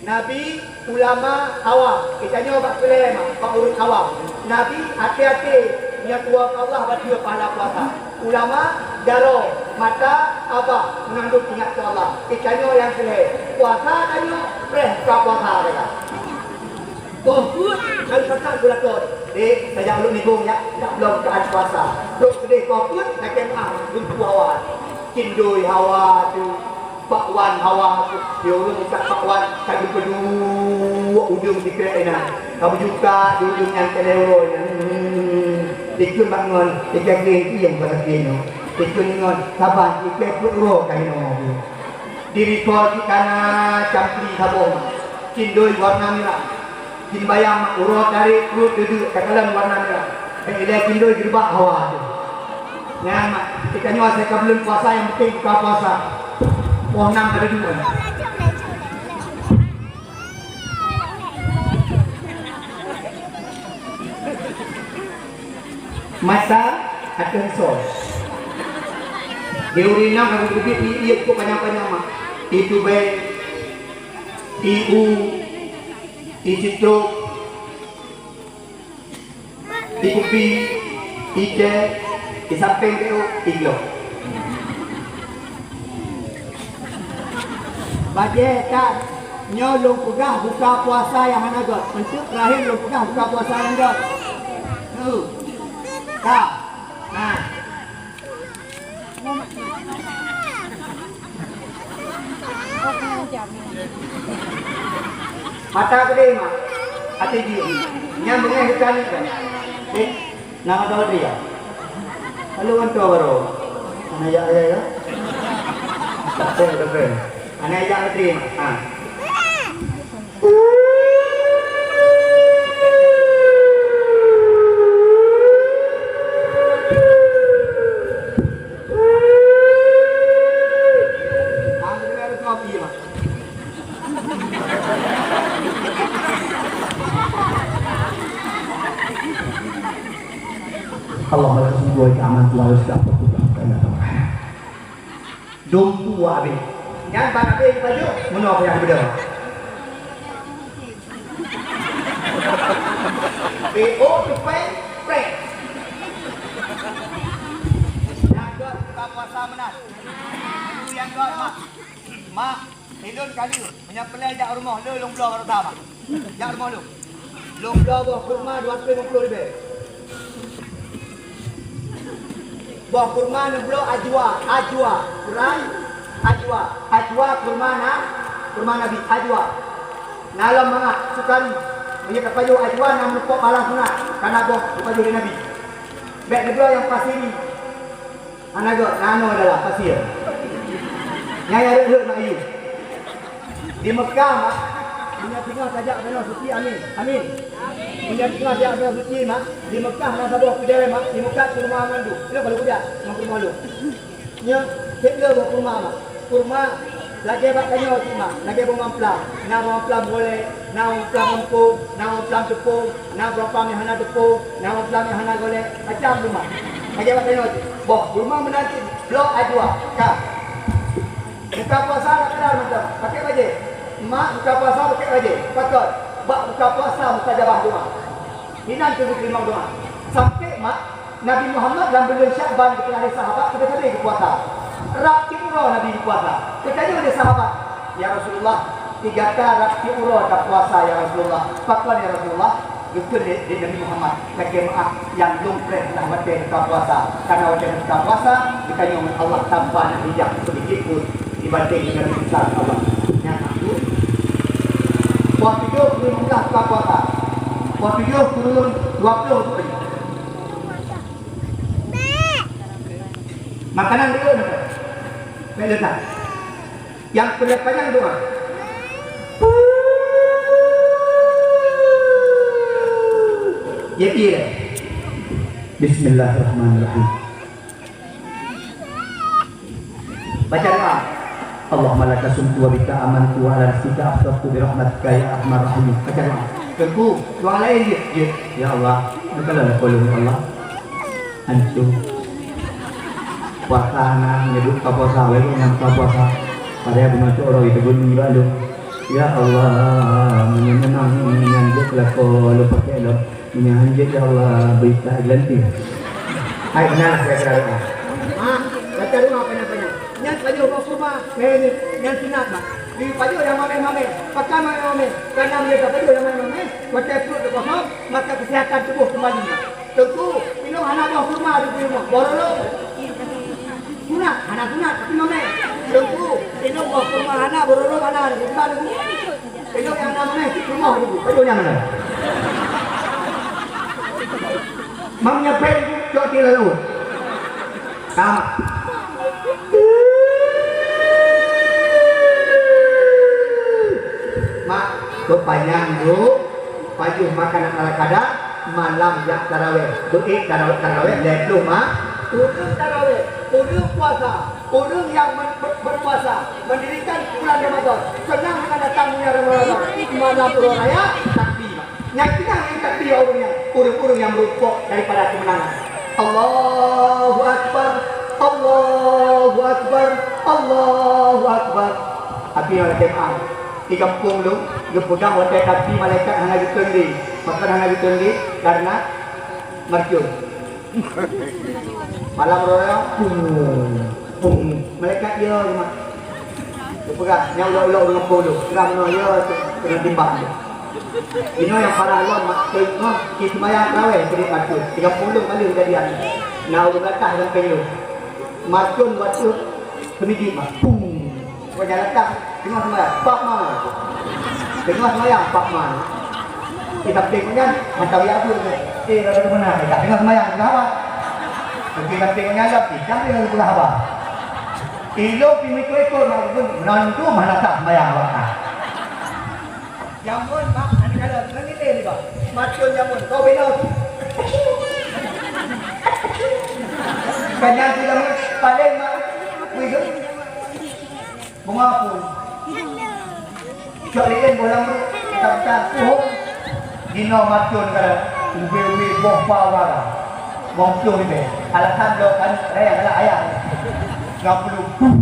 Nabi, ulama, awam. Geutanyoe bak keu lhèe, Mak, bak ureueng awam. Nabi, até-até, nyan tuwoe keu Allah bateue pahala puasa. Ulama, jaroe, mata, babah, meunandum ingat keu Allah. Geutanyoe nyang keu lhèe. Puasa tanyoe, preh buka puasa, kata. Boh peuet, lalu sakat geurakon. Dek, tajak lôn nibong, jak, jak bloe bukaan puasa. Lôn keudeh boh peuet, lakèe meu'ah, geumpu hawa. Cindoi hawa tu. Bakwan hawa, di ureueng ikat bakwan, ka geupeuduek udeueng sikrek inan. Ka beujuka di udeueng nyan keu lhèe uroe nyan. Hmm. Dikheun bak ngon, dikheun, "Iya, bak lagèe nyoe." Dikheun ngon, "Saban, dikheun peuet uroe ka inoe." Dirikot di kana campli saboh, cindoi warna mirah. Jimbayang uroe tarek pruet deudeuk takalon warna mirah. Bèk ilèe cindoi geureubak hawa teuh. Nyan, Mak, geutanyoe asai ka buleuen puasa nyang penting buka puasa. Poh nam ka deudeuk. Masa ateueh soe. Di ureueng inong ka geubit ié-ié cukôp panyang-panyang, Mak. Ié tubèe, ié u, ié citruk, ié kupi, ié cèh, ié sampéng teuh, ié glok. Bajèe that, nyoe lôn peugah buka puasa nyang hana göt. Eunteuk teurakhé lôn peugah buka puasa nyang göt. Neu. Ka. Nah. Mata keudéh, Mak. Até jih. Nyan beungèh geutanyoe kan. Eh, na ada dia. Lalu antu baru. Aneuk jak lagi ya? Tak ada, tak ada. Aneuk jak lagi, Mak. Ha. Allahumma lakal hamdu wa lakal minna wa lakal hamdu. Dumpeue abéh. Nyan ban abéh jipajoh, meunoe payah geubeudôh. P O tupai prank. Nyang göt buka puasa meunan. Nyang göt, Mak. Mak, ilôn ka lheueh. Meunyoe peureulèe jak rumoh lôn, lôn bloe baroesa, Mak. Jak rumoh lôn. Lôn bloe boh kurma dua ratus lima puluh ribèe. Boh kurma neubloe ajwa, ajwa, Quran, ajwa, ajwa kurma na, kurma Nabi, ajwa. Na lom mangat, sukari. Meunyoe tapajoh ajwa na meureumpok pahala sunat, kana boh tapajoh lé Nabi. Bèk neubloe nyang pasiri. Hana göt, nanoe dalam pasir. Nyan nyang rhot-rhot mak ayue. Di Mekah, mak, meunyoe teungoh tajak Tanoh Suci, amin. Amin. Meunyoe teungoh tajak Tanoh Suci, mak, di Mekah na saboh keudè, mak, di Mekah kurma mandum. Nyoe kalau kujak, ngon kurma lôn. Nyoe, cit le boh kurma, mak. Kurma lagèe bak tanyoe cit, mak, lagèe boh mamplam. Na boh mamplam golek, na boh mamplam gampông, na boh mamplam teupông, na boh mamplam nyang hana teupông, na boh mamplam nyang hana golek, macam tu, mak. Lagèe bak tanyoe cit. Boh kurma meunan cit, bloe ajwa, ka. Buka puasa na kadar macam, pakèk bajèe. Mak buka puasa pakèk bajèe. Pakon? Bak buka puasa mustajabah doa. Inan keuh geuteurimong doa. Sampai mak Nabi Muhammad lam buleuen Syakban geupeugah lé sahabat sabe-sabe geupuasa. Rab tiep uroe Nabi geupuasa. Geutanyong lé sahabat, "Ya Rasulullah, di gata rab tiep uroe tapuasa, ya Rasulullah. Pakon, ya Rasulullah?" Geukheun lé, lé Nabi Muhammad, "Lakèe meu'ah, nyang lôn preh lah watèe buka puasa. Karena watèe buka puasa, geutanyong ngon Allah tanpa neurijang seudikit pun dibanding dengan besar Allah." Nyan aku. Poh tujoh kureueng lhèe blah buka puasa. Poh tujoh kureueng dua ploh tu tadi. Makanan dulu, makanan. Baik, letak. Yang paling panjang doa. Ya, iya. Bismillahirrahmanirrahim. Baca doa. Allahumma laka sumtu wa bika amantu wa ala nafsika aftartu bi rahmatika ya arhamar rahimin. Baca doa. Teungku, doa laén jeuet. Jeuet. Ya Allah, engkau lah tolong, ya Allah. Hancô. Puasa na, meunyoe ka puasa, wèh, nyang ka puasa. Padahai bunoe cok uroe itu gunong bak lôn. Ya Allah, meunyoe memang nyan jeuet lakoe lôn pakai lom. Meunyoe hanjeuet, ya Allah, bri that geulampie. Hai, beuna lah kira-kira doa. Ha, baca doa panjang-panjang. Nyan pajoh boh kurma, eh, ni, nyan sunat, bah. Dipajoh nyang mamèh-mamèh. Pakon mamèh-mamèh? Karena meunyoe tapajoh nyang mamèh-mamèh, watèe pruet teukosong, maka kesehatan tubuh kembali. Teungku, inong hana boh kurma di rumoh. Boh rolo. Sunat, hana sunat, tapi mamèh. Teungku, inong boh kurma hana, boh rolo hana, di rumoh. Inong nyang hana mamèh, di rumoh dulu. Aduh, nyang mana? Mam nyampé cok di lalu. Sama. Mak, beupanyang dulu. Pajoh makanan ala kadar, malam jak tarawèh. Beuék tarawèh, tarawèh lhèe ploh ma-, ureueng tarawèh, ureueng puasa, ureueng nyang men-, ber-, berpuasa, mendirikan bulan Ramadan, seunang hana datang bulan Ramadan, malam uroe raya, takbir. Nyang keunong nyang takbir ureueng nyan, ureueng-ureueng nyang meurumpok daripada keumeunangan. Allahu Akbar, Allahu Akbar, Allahu Akbar. Api malam Jumat. Di gampông lôn, geupeugah watèe tapi malaikat hana geukheun lé. Pakon hana geukheun lé? Karena mercon. Malam raya, pung, pung. Malaikat dia cuma. Geupeugah, nyan ulok-ulok ureueng gampông lôn. Peugah meunoe, ya, keuneuk timbang. Inoe nyang parah lom, mak, teuh, noh, ci seumayang tarawèh, keuneuk mercon. Di gampông lôn ka lheueh keujadian. Na ureueng latah lam péng lôn. Mercon buat tu, keumijit, mak. Pung. Bukan jalan tak, tengah semayang, pak ma. Tengah semayang, pak ma. Di samping nyan, mata wiya tu. Eh, rada kemana? Eh, tak tengah semayang, tengah apa? Di samping nyan, dah, eh, jangan tengah sebelah apa? Ilo pi mikot-ikot, mak pun, menantu mana tak semayang awak, ah. Jameun, mak, aneuk kala, ngon nilai ni, bang. Macam jameun, kau bela tu. Kanyang tu jameun, paling, mak, wih, tu. Bunga pun. Cok lilin boh lam ruek, tak-tak, puhong. Dinoe macon kala, ubé-ubé boh pawara. Boh ploh ribèe. Alasan lo kan, raya lah ayah. Enam puluh. Bum.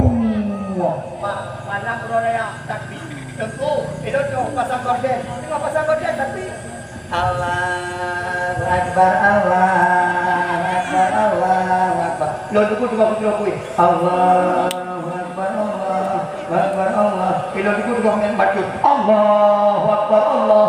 Bum. Ma-, malam uroe raya, takbir. Teungku, ilôn troh pasang gorden. Teungoh pasang gorden, takbir. Allahu Akbar, Allahu Akbar, Allahu Akbar. Lôn teungku teungoh peutroh kueh. Allahu Akbar, Allahu Akbar, Allah. Ilôn teungku teungoh meubacut. Allahu Akbar, Allah.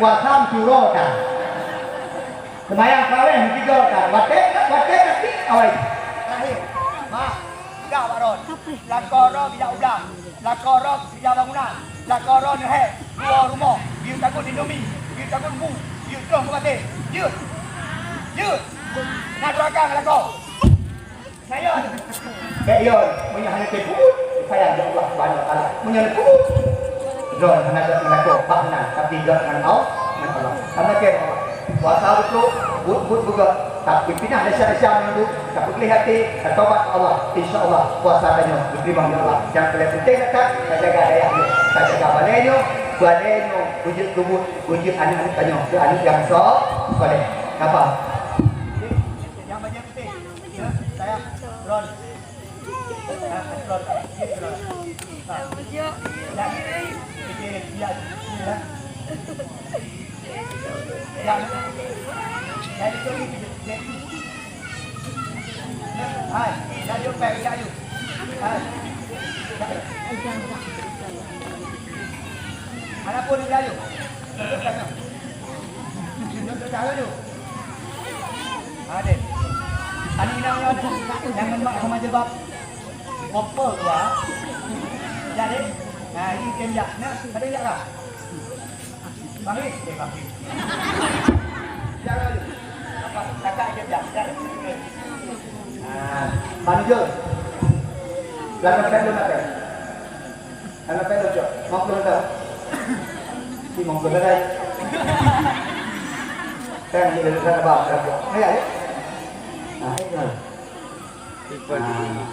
Puasa meusyuroe that. Seumayang tarawih meusyuroe that. Watèe, watèe tapi awai. Terakhir, mak, peugah bak droe. Lakoe droe bijak u blang. Lakoe droe seudia bangunan. Lakoe droe neuhèk dua rumoh. Yue takot indomie. Yue takot bu. Yue troh keu maté. Yue. Yue. Na duraka ngon lakoe. Bèk yon, meunyoe hana teupeue, sayang di Allah Subhanahu wa Taala. Meunyoe teupeue, droe hana gèt meulakoe bak meunan, tapi gèt ngon Allah, ngon Allah. Karena keu Allah. Puasa beutôi, buet-buet beugèt, tapi pinah desya-desya meunurot, tapi gleh até, tatobat keu Allah. Insya Allah, puasa tanyoe diterima oleh Allah. Nyang paling penting that, tajaga dayah nyoe, tajaga balè nyoe, balè nyoe, beujeuet keu buet, beujeuet aneuk-aneuk tanyoe, keu aneuk nyang so-, soleh. Apa? Nyang banyak. Mana pun dia. Tunjuk dah laju. Ha, deh. Aneuk inong nyoe, nyan ngon mak sama jilbab. Ngopo dua? Jadi, nah, ini tembak. Nah, pada jak lah. Bangkit, eh, bangkit. Jak laju. Apa? Kakak tembak. Jak. Nah, Pak Nujul. Belakang saya belum sampai. Hana payah locok, lima puluh meter. Lima puluh meter. Kan, dia dah sabar, dah buat. Ayo, ayo. Nah, itu. Nah.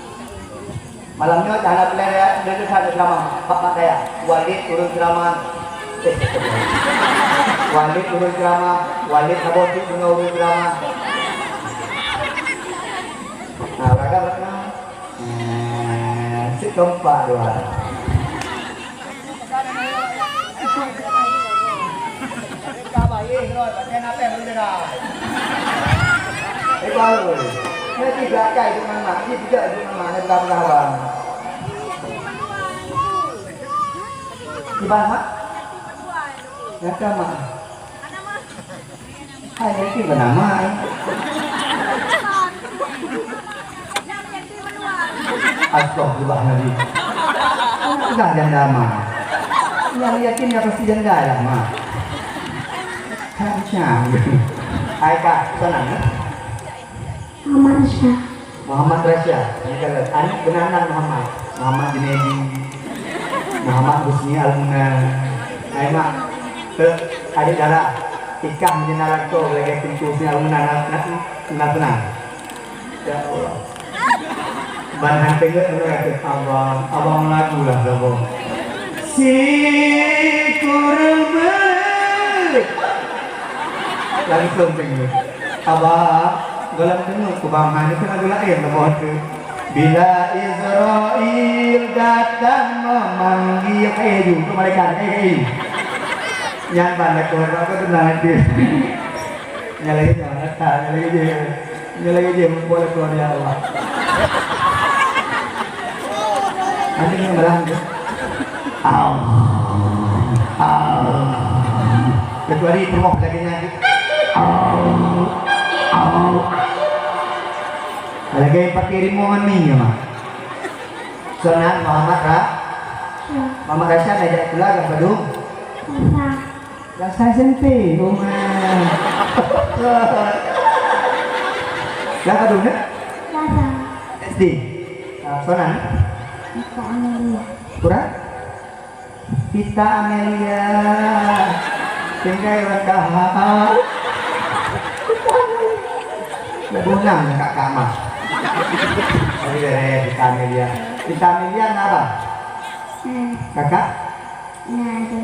Malam nyoe dah ada pilihan ya, dia tu satu ceramah, Pak Mak Dayah. Walid turun ceramah. Eh, Walid turun ceramah, Walid Sabotik turun ceramah. Nah, beragam lah. Eh, cit kompak dua. Eh, baru. Nanti belakang itu mama, ini juga itu mama, ini belakang abang. Di bawah, Mak? Yang sama. Hai, yatim bernama, eh. Astagfirullahaladzim. Anak sudah janda, Ma. Yang yatim ya pasti janda lah, Ma. Macam. Hai, Kak, sana, ya? Aman, Syah. Muhammad Rasya, ini kan aneuk beunanan Muhammad. Muhammad Junaidi, Muhammad Husni Almuna. Hai mak, teu adik dara, ikah meunyoe na lakoe lagèe Teungku Husni Almuna na, na, na seunang. Ya Allah. Ban han teungeut, abang, abang lagu lah, abang. Si kureueng beuet. Langsung teungeut. Abang, gohlom teungeut kubang, ha, nyoe kan lagu laén, abang tu. Bila Israel datang memanggil, kayak itu, tu malaikat, kayak itu. Nyan ban lagu, aku tenang hati. Nyan lagi, nyan lagi, nyan lagi je. Nyoe lagèe jih muphom lé keuluwarga Allah. Nanti nyoe malam tu. Au. Au. Kecuali peungah lagèe nyan. Au. Au. Lagèe pakai rimueng ngon mi nyoe mah. Soe nan Muhammad Ra-, Muhammad Rasyad, ajak pula lam padum. Rasa S M P, oh, ma. Dah kadu, eh? Rasa. S D. Ah, soe nan? Ita Amelia. Kurang? Ita Amelia. Tinggai langkah. Dah dua enam kakak mah. Ayo, eh, Ita Amelia. Ita Amelia na apa? Hmm. Kakak? Na, ada.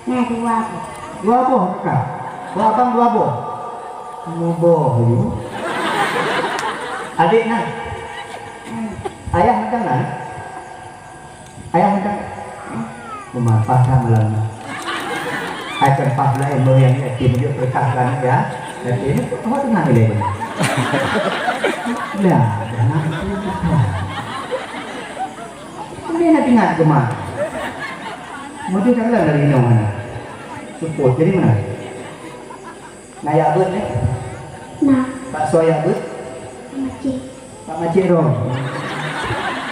Nah, dua boh. Dua boh, kakak. Boh abang dua boh. Lima boh, you. Adik na? Hmm. Ayah macam na? Ayah macam? Hmm. Meumampah ka malam ni. Ai kan pah lah ilmu yang yatim je berkah kan ya. Yatim, oh, tenang dia. Ya, jangan. Ini nak ingat ke mah? Mesti dah dari inong. Oh, jadi mana? Naya beuet ni? Nah. Tak soya beuet? Macam. Tak macam roh.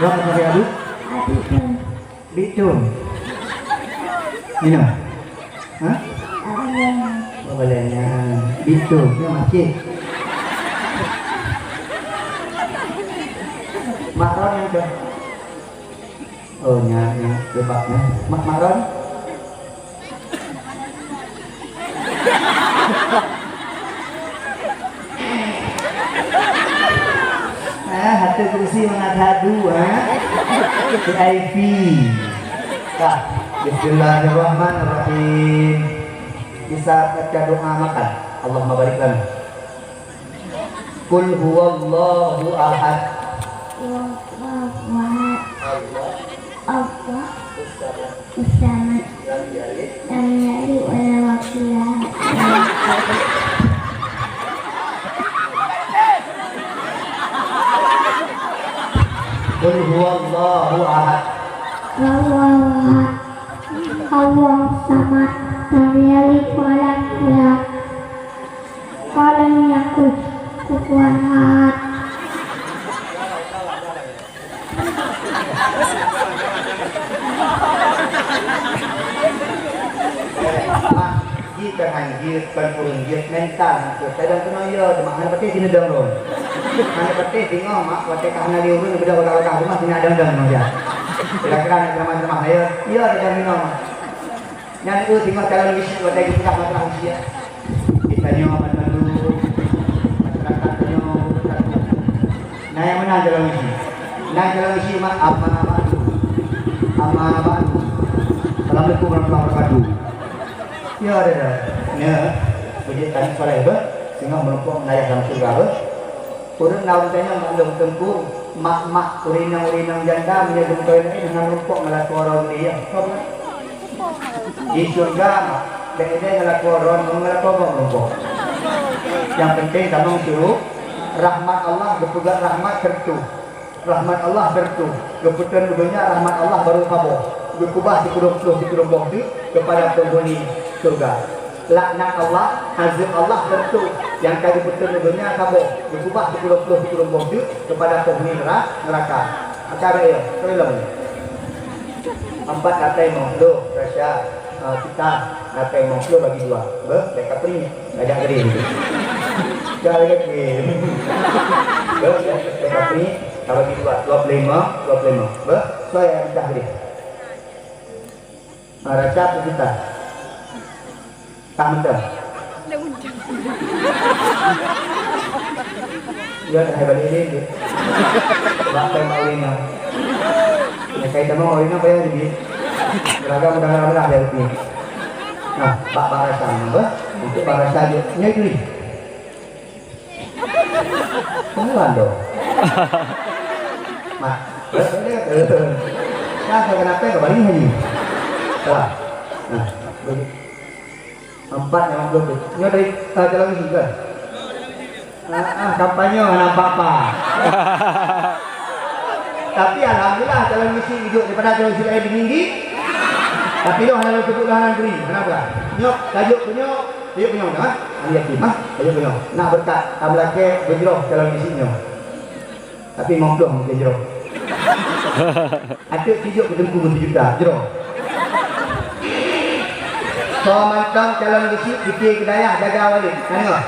Roh tak soya beuet? Adik tu. Bitung. Ina. Ha? Abalanya. Abalanya. Bitung. Ya, masih. Makron yang ke. Oh, nya, nya, lebat, nya. Mak, makron. Ah, hati kursi mengatakan dua, ha? V I P. Nah, bismillahirrahmanirrahim. Bisa baca doa makan. Allahumma barik lana. Qul huwallahu ahad. Qul huwallahu ahad. Allah. Allah. As-samad. Lam yalid. Lam yalid wa lam yulad. Qul huwallahu ahad. Allahu ahad. Allahu samad. Lam yalid wa lam yulad. Wa lam yakul kufuwan ahad. Mak, jih kan han jeuet, kon ureueng jeuet, mental han jeuet. Kadang keunoe yo, cuma hana patéh sineudong lôn. Hana patéh singoh, mak, watèe ka hana lé ureueng, beudôh bagah-bagah rumoh, sineudong-dong ngon dia. Kira-kira nak ceramah-ceramah, yo, yo, dia dah minum. Nyan, eh, singoh calon bisi watèe geupeugah masalah usia. Geutanyoe banmandum, masyarakat tanyoe beutatu. Na nyang meunan calon bisi? Na calon bisi mak, amma ba'du. Amma ba'du. Assalamualaikum warahmatullahi wabarakatuh. Ya, ada dah. Nya, bujik tani soleh beuh, singoh meurumpok meunayah lam syeuruga beuh. Ureueng na ureueng tanyong maklum teungku, mak-mak, ureueng inong-ureueng inong janda meunyoe geumeutoe laén hana meurumpok ngon lakoe droe geuh ya. Di syeuruga, mak, bèk ideh ngon lakoe droe, ngon lakoe gob meurumpok. Nyang penting tamong syeuruga, rahmat Allah geupeugah rahmat sireutoh. Rahmat Allah sireutoh. Geupeuteun u donya rahmat Allah barô saboh. Geukeubah sikureueng ploh sikureueng boh teuk keupada peunghuni syeuruga. Laknat Allah, azeueb Allah sireutoh nyang ka geupeuteun u donya saboh, geukeubah sikureueng ploh sikureueng boh teuk keupada peunghuni neura-, neuraka. Maka, ya, tolong. Ampat atai limong ploh, rasa, ah, kita atai limong ploh bagi dua. Beuh, bèk kapri, lagak gede. Dah lagak gede. Beuh, bèk kapri, ka bagi dua, dua ploh lima, dua ploh lima. Beuh, soe nyang pecah gede. Ah, rasa apa kita? Ka mantong. Ya, dah balik ni. Bak pen bak Wina. Ya, kai sama Wina payah jadi. Beragam mudah-mudahan dia rupiah. Nah, bak barasan apa? Untuk barasan dia. Nya itu. Pengelan dong. Mak. Nah, saya kenapa ke balik ni? Salah. Nah, bagi. Empat nyang ploh tu. Nyoe dari, ah, calon bisi kan? Ah, ah, kampanye hana apa-apa. Tapi alhamdulillah calon bisi hidup daripada calon bisi lain tinggi. Tapi nyoe hana sebut hana negeri. Kenapa? Nyoe tajuk tu nyoe, tajuk nyoe kan? Ahli yatim ah, tajuk nyoe. Nak berkat, tam lagi berjroh calon bisi nyoe. Tapi limong ploh mungkin jroh. Até tujuh ke teungku meusijuta jroh. Soe mantong calon geuchik pike keu dayah jaga walét. Tanyoe.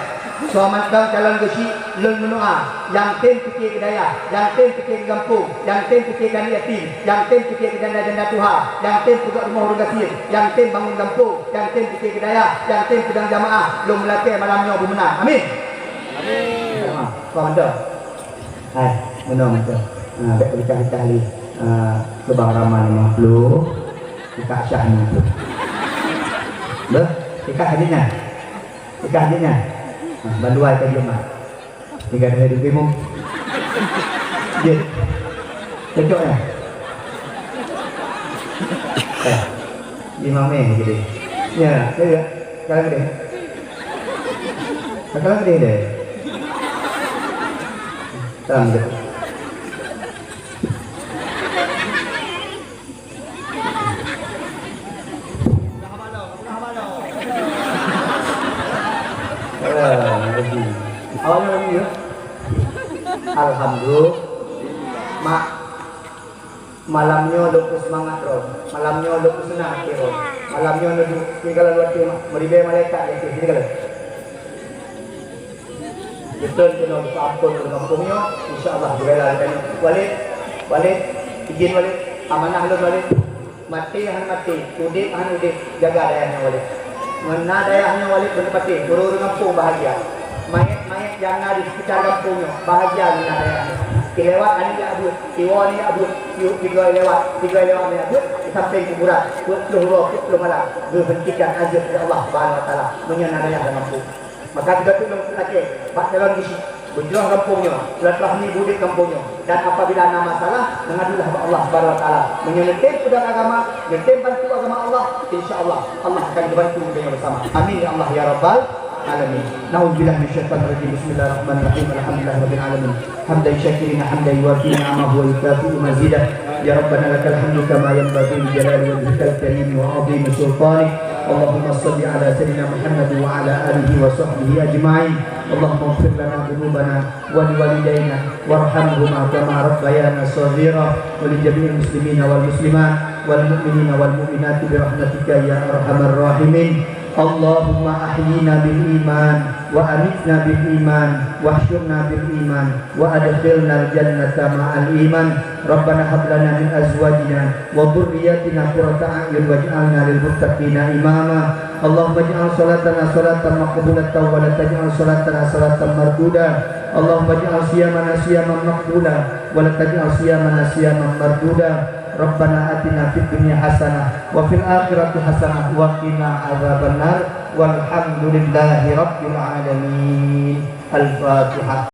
Soe mantong calon geuchik lôn meunoa, nyang tem pike keu dayah, nyang tem pike keu gampông, nyang tem pike keu aneuk yatim, nyang tem pike keu janda-janda tuha, nyang tem peugöt rumoh ureueng gasien, nyang tem bangun gampông, nyang tem pike keu dayah, nyang tem peudong jamaah, lôn meulakée malam nyoe beumeunang. Amin. Amin. Soe mantong. Hai, meunoe mantong. Ha, bèk peucah-peucah lé. Ha, keubah rama limong ploh, peucah syah limong ploh. Beuh, peucah jih nyan. Peucah jih nyan. Ha, bandua ka jeuet mat. Tinggai dua ribu. Jeuet. Cocok nyan. Eh. Imam eh, gitu. Ya, ya, ya. Sekarang gede. Sekarang gede deh. Sekarang gede. Awaknyan lagi, ya? Alhamdulillah. Mak, malam nyoe lôn peuseumangat droe. Malam nyoe lôn peuseunang até droe. Malam nyoe neuduek, tinggai lôn até, Mak. Meuribèe malaikat di até, tinggai lôn. Beutôi keunoe geupeuamphon ureueng gampông nyoe, insya Allah geubela geutanyoe. Walid, Walid, izin Walid, amanah lôn Walid. Maté han maté, udép han udép, jaga dayah nyoe Walid. Ngon na dayah nyoe Walid beuneupatéh, ureueng-ureueng gampông bahagia. Mayét-mayét nyang na di sekitar gampông nyoe bahagia ngon na dayah nyoe. Ilewat aneuk jak beuet, iwoe aneuk jak beuet, yue tigoe ilewat, tigoe ilewat aneuk jak beuet, di sampéng kuburan, peuet ploh uroe, peuet ploh malam, geuheuntikan azeueb lé Allah Subhanahu wa Taala, meunyoe na dayah lam gampông. Maka teuka teuk lôn lakèe bak calon geuchik, beujroh gampông nyoe, silaturahmi beu udép gampông nyoe, dan apabila na masalah, mengadulah bak Allah Subhanahu wa Taala. Meunyoe neutem peugah agama, neutem bantu agama Allah, insya Allah, Allah akan geubantu geutanyoe beusama. Amin ya Allah ya rabbal alamin. Na'udzubillahi minasyaitonir rajim. Bismillahirrahmanirrahim. Alhamdulillahirabbil alamin. Hamdan syakirina hamdan yuwafi ni'amahu wa yukafi'u mazidah. Ya Rabbana lakal hamdu kama yanbaghi li jalali wajhikal karim wa 'azimi sultanik. Allahumma shalli ala sayyidina Muhammad wa ala alihi wa sahbihi ajma'in. Allahumma ighfir lana dzunubana wa liwalidaina warhamhuma kama rabbayana shaghira wa li jami'il muslimina wal muslimat wal mu'minina wal mu'minati bi rahmatika ya arhamar rahimin. Allahumma ahyina bil iman wa amitna bil iman wahsyurna bil iman wa adkhilnal jannata ma'al iman. Rabbana hab lana min azwajina wa dzurriyyatina qurrata a'yun waj'alna lil muttaqina imama. Allahumma ij'al shalatana shalatan maqbulatan wa la taj'al shalatana shalatan marduda. Allahumma ij'al shiyamana shiyaman maqbula wa la taj'al shiyamana shiyaman marduda. Rabbana atina fid dunya hasanah wa fil akhirati hasanah wa qina adzabannar. Walhamdulillahi rabbil alamin. Al-Fatihah.